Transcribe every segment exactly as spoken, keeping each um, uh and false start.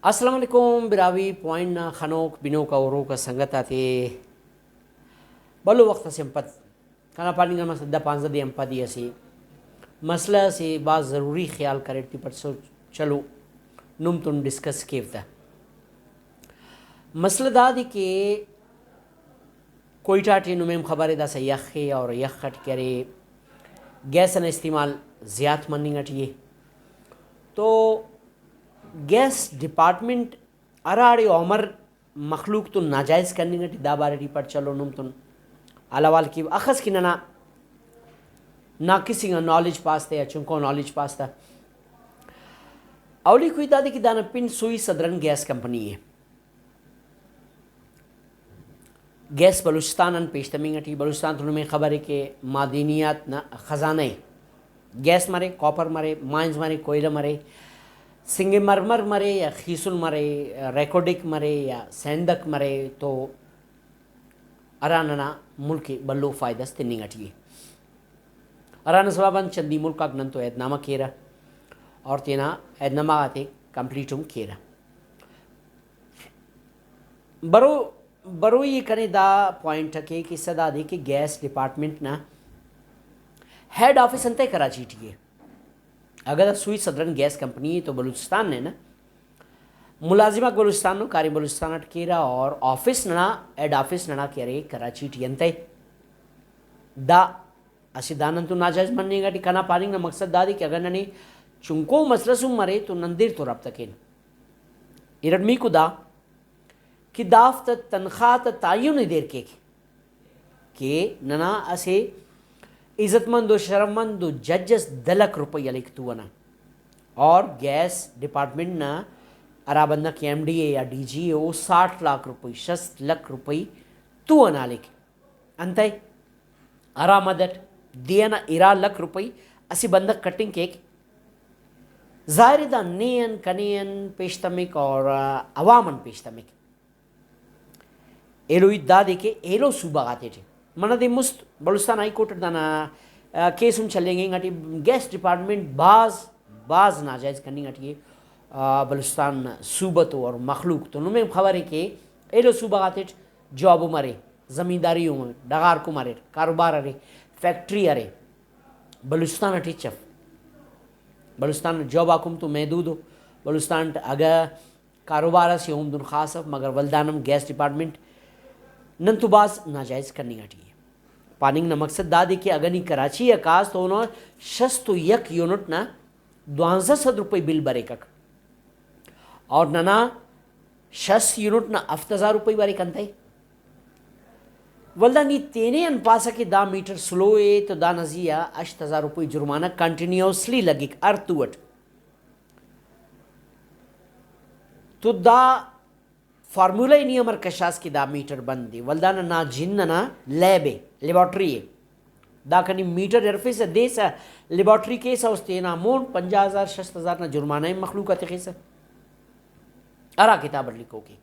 السلام علیکم براہوئی پوائنٹ نا خنوک بنوک آ ہروک آ سنگت آتے، بھلو وخت اسے آن پد کنا پاننگ نا مقصد دا پانزدہ دے آن پد ای اسہ مسئلہ اسے بھاز ضروری خیال کریٹ تے پٹسو، چلو نم تون ڈسکس کیو تہ۔ مسئلہ دادے کہ کوئٹہ ٹی نمیم خبرے داسہ یخ ءِ اور یخ اٹ کہ ارے گیس ئنا استعمال زیات مننگ اٹی ءِ، تو گیس ڈپارٹمنٹ ہراڑے امر مخلوق تون ناجائز کننگ اٹی، دا بارے ٹی پٹ چلو نم تون حال احوال کیو۔ اخس کہ ننا ناقص انگا نالج پاس تہ یا چنکو نالج پاس تہ۔ اولیکو ہیت دادے کہ دانا پن سوئی سدرن گیس کمپنی ءِ۔ گیس بلوچستان آن پیش تمنگ اٹی، بلوچستان تو نمے خبرے کہ معدنیات نا خزانہ ءِ۔ گیس مرے، کاپر مرے، مائنز مرے، کوئلہ مرے، سنگ مرمر مرے یا خیسن مرے، ریکوڈک مرے یا سیندک مرے تو ہرا ننا ملک ءِ بھلو فائدہ اس تننگ اٹی ءِ۔ ہرانا سوب آن چندی ملک آک نن تو عہد نامہ کیرہ اور تینا عہد نامہ غاتے کمپلیٹ ہم کیرہ۔ برو بروئی کنے دا پوائنٹ ءِ کہ کسہ دادے کہ گیس ڈپارٹمنٹ نا ہیڈ آفس انتئے کراچی ٹی ءِ۔ اگہ دا سوئی سدرن گیس کمپنی ءِ تو بلوچستان نے نا ملازم آک بلوچستان نو، کاریم بلوچستان اٹ کیرہ اور آفس ننا، ہیڈ آفس ننا کہ ارے کراچی ٹی انتئے۔ دا اسہ دانن تو ناجائز مننگ اٹی کنا پاننگ نا مقصد دادے کہ اگہ ننے چنکو مسئلہ اس ہم مرے تو نن دیر تو رابطہ کین۔ ارٹمیکو دا کہ دافتا تنخواہ تا تعین ءِ دیر کیک کہ ننا اسہ عزت مند و شرف مند و جج اس دہ لکھ روپئی ہلیک تو ئنا اور گیس ڈپارٹمنٹ نا ہرا بندغ کہ ایم ڈی ءِ یا ڈی جی ءِ او ساٹھ لاکھ روپئی، شست لکھ روپئی تو ئنا ہلیک۔ انتئے؟ ہرا مد اٹ دے ئنا ارا لکھ روپئی اسہ بندغ کٹنگ کیک۔ ظاہر ءِ دا نے آن کنے آن پیش تمک اور عوام آن پیش تمک۔ ایلو ہیت دادے کہ ایلو صوبہ غاتیٹی منہ دے مست بلوچستان ہائی کورٹ اٹ دانا، آ، کیس ہم چلینگ انگ اٹی گیس ڈپارٹمنٹ بھاز بھاز ناجائز کننگ اٹی ءِ، آ، بلوچستان صوبہ تو اور مخلوق تو۔ نمے خبرے کہ ایلو صوبہ غاتیٹ جاب ہم ارے، زمینداری ہم ارے، ڈغارکم اریر، کاروبار ارے، فیکٹری ارے، بلوچستان اٹ ہچ اف۔ بلوچستان نا جاب آک ہم تو محدود ءُ۔ بلوچستان اٹ اگہ کاروبار اسے اوندن خاص اف، مگر ولدان ہم گیس ڈپارٹمنٹ نن تو بھاز ناجائز کننگ اٹی ءِ۔ پاننگ نا مقصد دادے کہ اگہ نی کراچی آ کاس تو اونا شست و یک یونٹ نا دوانزہ سد روپئی بل بریکک، اور ننا شست یونٹ نا ہفت ہزار روپئی بریک انتئے؟ ولدا نی تینے آن پاسہ کہ دا میٹر سلو ءِ تو دانا زی آ ہشت ہزار روپئی جرمانہ کنٹینیوسلی لگک ہر تو اٹ۔ تو دا فارمولہ ءِ نی امر کشاس کہ دا میٹر بند ءِ؟ ولدانا نا جن ئنا لیب ءِ، لیبارٹری ءِ۔ داکان نی میٹر ہرفیسہ، دیسہ، لیبارٹری کیسہ، اس تینا مون پنجاہ ہزار، شست ہزار نا جرمانہ ءِ مخلوق آ تخیسہ۔ ہرا کتاب اٹ لکھوک ءِ۔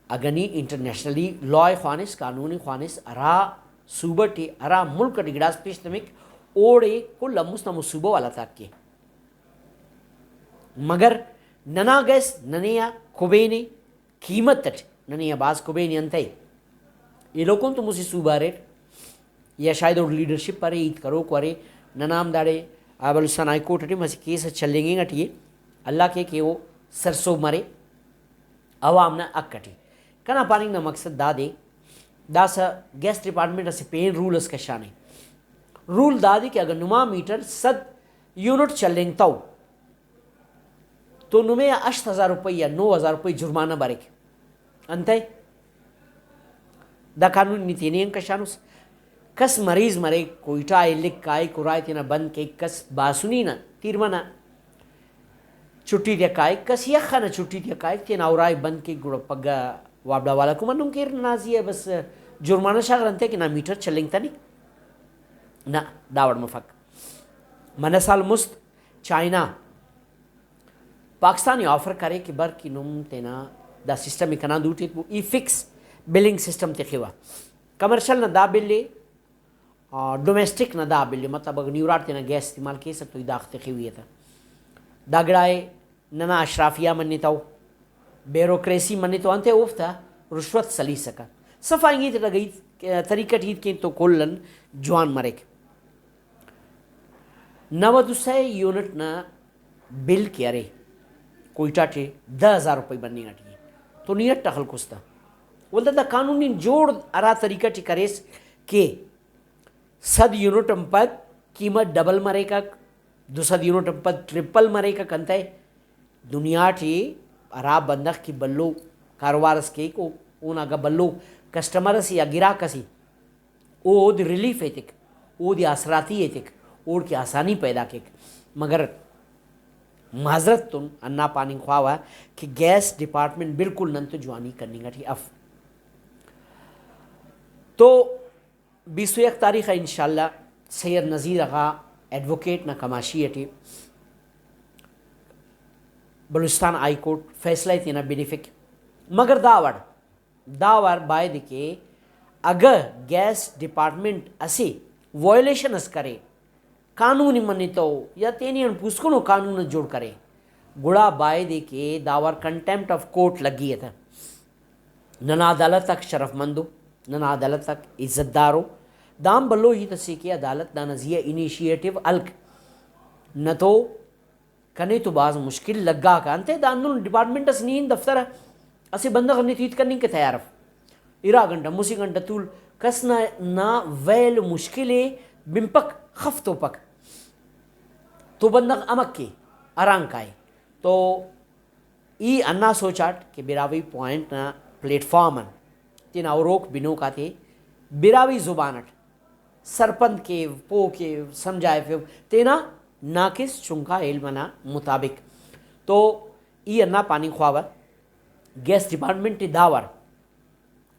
اگہ نی انٹرنیشنلی لا ءِ خوانس، قانون ءِ خوانس، ہرا صوبہ ٹی، ہرا ملک ٹی گڑاس پیش تمک، اوڑے کل آن مست ہمو صوبہ والا تا کے۔ مگر ننا گیس ننے آ کبینے، قیمت اٹ ننے آ بھاز کبینے انتئے؟ ایلوکون تو مسہ صوبہ اریر یا شاید اوڑ لیڈرشپ ارے، ہیت کروکو ارے۔ ننا ہم داڑے، آ، بلوچستان ہائی کورٹ اٹی مسہ کیس اس چلینگ انگ اٹی ءِ، اللہ کے کہ او سرسہب مرے عوام نا حق اٹی۔ کنا پاننگ نا مقصد دادے، داسہ گیس ڈپارٹمنٹ اسہ پین رول اس کشانے۔ رول دادے کہ اگہ نما میٹر صد یونٹ چلینگتو تو نمے آ ہشت ہزار روپئی یا نو ہزار روپئی جرمانہ بریک۔ انتئے؟ دا قانون نی تینے آن کشانس۔ کس مریض مریک، کوئٹہ آ الک کائک، ارائے تینا بند کیک، کس باسنی نا تیرمہ نا چھٹی تیا کائک، کس یخ ئنا چھٹی تیا کائک، تینا ارائے بند کیک، گڑا پگہ وابڈا والاکو مننگ کیر ننا زی آ، بس جرمانہ شاغر انتئے کہ نا میٹر چلینگتنے؟ نہ، داوڑ مفک۔ منہ سال مست چائنا پاکستان ءِ آفر کرے کہ بر کہ نم تینا دا سسٹم ءِ کنا دوٹی ایتبو، ای فکس بلنگ سسٹم تخوہ۔ کمرشل نا دا بل ءِ، آ، ڈومیسٹک نا دا بل ءِ، مطلب اگہ نی اراٹ تینا گیس استعمال کیسہ تو ای داخہ تخوی تہ۔ دا گڑا ءِ ننا اشرافیہ منتو، بیوروکریسی منتو، انتئے اوفتا رشوت سلیسکہ۔ صفا انگے تے ڈگہ ہیت، طریقہ ٹی ہیت کین تو کل آن جوان مریک۔ نود و سہ یونٹ نا بل کہ ارے، کوئٹہ ٹی دہ ہزار روپئی بننگ ٹی ءِ، تو نی اٹ خلکوس تہ۔ ولدا دا قانون نی جوڑ ہرا طریقہ ٹی کریس کہ سد یونٹ آن پد قیمت ڈبل مریکک، دو سد یونٹ آن پد ٹرپل مریکک۔ انتئے دنیا ٹی ہرا بندغ کہ بھلو کاروبار اس کیک، او، اونا اگہ بھلو کسٹمر اسے یا گراک اسے، او اودے ریلیف ایتک، اودے آسراتی ایتک، اوڑکہ آسانی پیدا کیک۔ مگر معذرت تون ہندا پاننگ خواوہ کہ گیس ڈپارٹمنٹ بالکل نن تو جوانی کننگ ٹی اف۔ تو بیست و یک تاریخ آ انشاءاللہ سید نذیر آغا ایڈووکیٹ نا کماشی ٹی بلوچستان ہائی کورٹ فیصلہ ءِ تینا بنفک۔ مگر دا وڑ، دا وار بایدے کہ اگہ گیس ڈپارٹمنٹ اسہ وائلیشن اس کرے، قانون ءِ منتو یا تینے آن پوسکنو قانون اس جوڑ کرے، گڑا بایدے کہ دا وار کنٹیمپٹ آف کورٹ لگی ءِ تہ۔ ننا عدالت آک شرف مند ءُ، ننا عدالت آک عزت دار ءُ۔ دام بھلو ہیت اسے کہ عدالت دانا زیہا انیشیٹو ہلک، نہ تو کنے تو بھاز مشکل لگاکہ۔ انتئے دا ہندن ڈپارٹمنٹ اس نی ہن دفتر آ اسہ بندغ نے تو ہیت کننگ کہ تیار اف۔ ارا گھنٹہ، مسہ گھنٹہ تول کس نا، نا ویل مشکل ءِ بنپک، خف توپک تو بندغ امک کے اران کائے۔ تو ای ہندا سوچاٹ کہ براہوئی پوائنٹ نا پلیٹ فارم آن تینا ہروک بنوک آتے براہوئی زبان اٹ سرپند کیو، پوہ کیو، سمجھائفیو تینا ناقص چنکا علم ئنا مطابق۔ تو ای ہندا پاننگ خواوہ گیس ڈپارٹمنٹ ءِ دا وار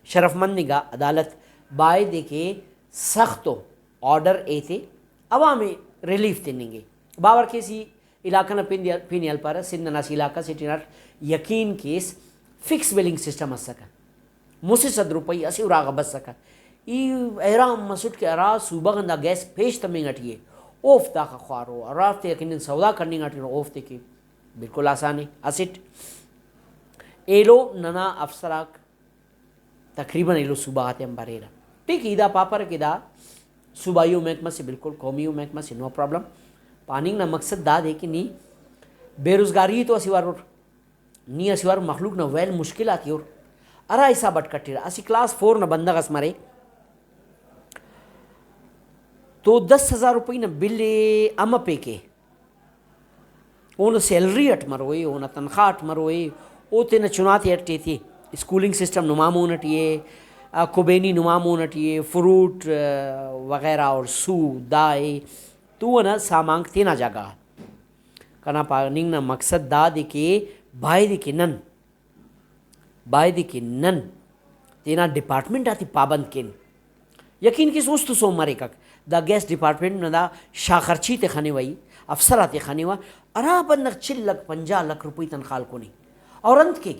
شرف مند انگا عدالت بایدے کہ سخت ءُ آرڈر ایتے عوام ءِ ریلیف تننگے۔ باور کیس ای علاقہ نا پن دے، پن ءِ ہلپارہ، سندھ ئنا اسہ علاقہ سے ٹی ہناٹ یقین کیس فکس بلنگ سسٹم اسکہ، مسہ سد روپئی اسہ اراغا بسکہ۔ ای حیران مسٹ کہ ہرا صوبہ غان دا گیس پیش تمنگ ٹی ءِ، اوفتا داخہ خوارو، ہرافتے اکن نن سودا کننگ ٹی ارو، اوفتے کہ بالکل آسان ءِ۔ اسٹ ایلو ننا افسر آک تقریباً ایلو صوبہ غاتے آن بریرہ۔ ٹھیک ءِ، ای دا پاپرہ کہ دا صوبائی ءُ محکمہ سے، بالکل قومی ءُ محکمہ سے، نو پرابلم۔ پاننگ نا مقصد دادے کہ نی بے روزگاری تو اسہ وار اُر، نی اسہ وار مخلوق نا ویل مشکل آتے اُر، ہرا حساب اٹ کٹرہ۔ اسہ کلاس فور نا بندغ اس مرے تو دس ہزار روپئی نا بل ءِ امہ پے کے۔ اونا سیلری اٹ مروئے، اونا تنخواہ اٹ مروئے، او تینا چناتے اٹ ایتے، اسکولنگ سسٹم نما مون اٹی ءِ، آ، کبینی نما مون اٹی ءِ، فروٹ، آ، وغیرہ اور سو دا ءِ، تو اونا سامانک تینا جاگہ غا۔ کنا پاننگ نا مقصد دادے کہ بایدے کہ نن بایدے کہ نن تینا ڈپارٹمنٹ آتے پابند کین۔ یقین کیس است سوم مریکک۔ دا گیس ڈپارٹمنٹ نا دا شاخرچی تے خنیوہ ای، افسر آتے خنیوہ، ہرا بندغ چل لکھ، پنجاہ لکھ روپئی تنخواہ ہلکنے۔ اور انت کیک؟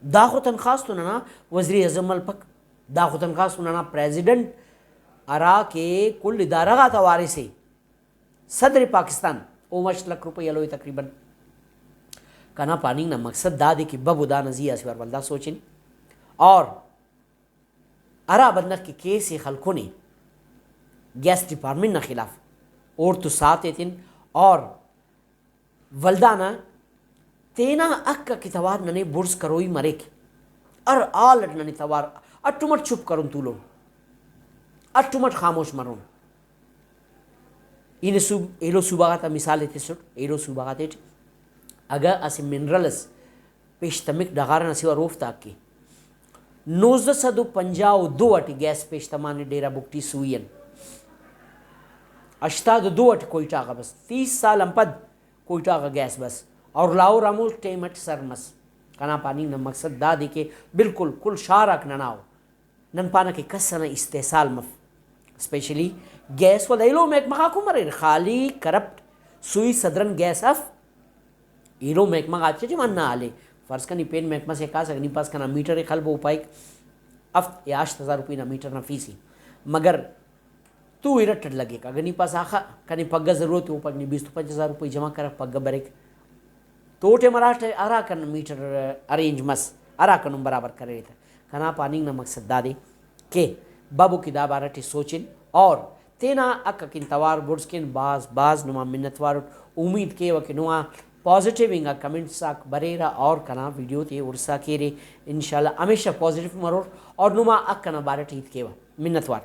داخو تنخواہ اس تو ننا وزیر اعظم ہلپک، داخو تنخواہ اس تو ننا پریزیڈنٹ ہرا کہ کل ادارہ غاتا وارث ءِ، صدر پاکستان، او ہشت لکھ روپئی ہلوئے تقریباً۔ کنا پاننگ نا مقصد دادے کہ ببو دانا زی آ اسہ وار ولدا سوچن۔ اور ہرا بندغ کہ کیس ءِ خلکنے گیس ڈپارٹمنٹ نا خلاف، اوڑتون ساتھ ایتن اور ولدانا تینا حق ئکے توار ننے بڑز کروئی مریک۔ ہر حال اٹ ننے توار اٹمٹ چپ کرون تولون، اٹمٹ خاموش مرون۔ ای نے صوب-، ایلو صوبہ غاتا مثال ءِ تسٹ، ایلو صوبہ غاتیٹ اگہ اسہ منرل اس پیش تمک ڈغار آن اسہ وار اوفتا حق ءِ۔ نوزدہ سد و پنجاہ و دو ٹی گیس پیش تمانے ڈیرہ بگٹی سوئی آن، ہشتاد و دو ٹی کوئٹہ غا بس، تیس سال آن پد کوئٹہ غا گیس بس، اور لاہور ہمو ٹائم اٹ سر مس۔ کنا پاننگ نا مقصد دادے کہ بالکل کل شار آک ننا ءُ۔ نن پانہ کہ کس ئنا استحصال مف، اسپیشلی گیس۔ ولدا ایلو محکمہ غاک ہم اریر، خالی کرپٹ سوئی صدرن گیس اف۔ ایلو محکمہ غاتے ٹی ہم ہندا حال ءِ۔ فرض کن نی پین محکمہ سے کاسہ، نی پاس کنا میٹر ءِ خلبو، پائک ہفت یا ہشت ہزار روپئی نا میٹر نا فیس ءِ، مگر تو ارٹ اٹ لگیک۔ اگہ نی پاس آخا کنے پگہ ضرورت ءِ، او پائک نی بیست و پنچ ہزار روپئی جمع کرک، پگہ بریک۔ تو ٹائم ہرا ٹائم ہراکان میٹر ارینج مس، ہراکان نم برابر کریرے تہ۔ کنا پاننگ نا مقصد دادے کہ بابو کہ دا بارہ ٹی سوچن اور تینا حق اکن توار بڑز کن۔ بھاز بھاز نما منت وار اٹ۔ امید کیوہ کہ نما پازیٹیو انگا کمنٹس آک بریرہ اور کنا ویڈیو تے ہرسا کیرے۔ انشاءاللہ ہمیشہ پازیٹیو مرور اور نما حق انا بارہ ٹی ہیت کیوہ۔ منت وار۔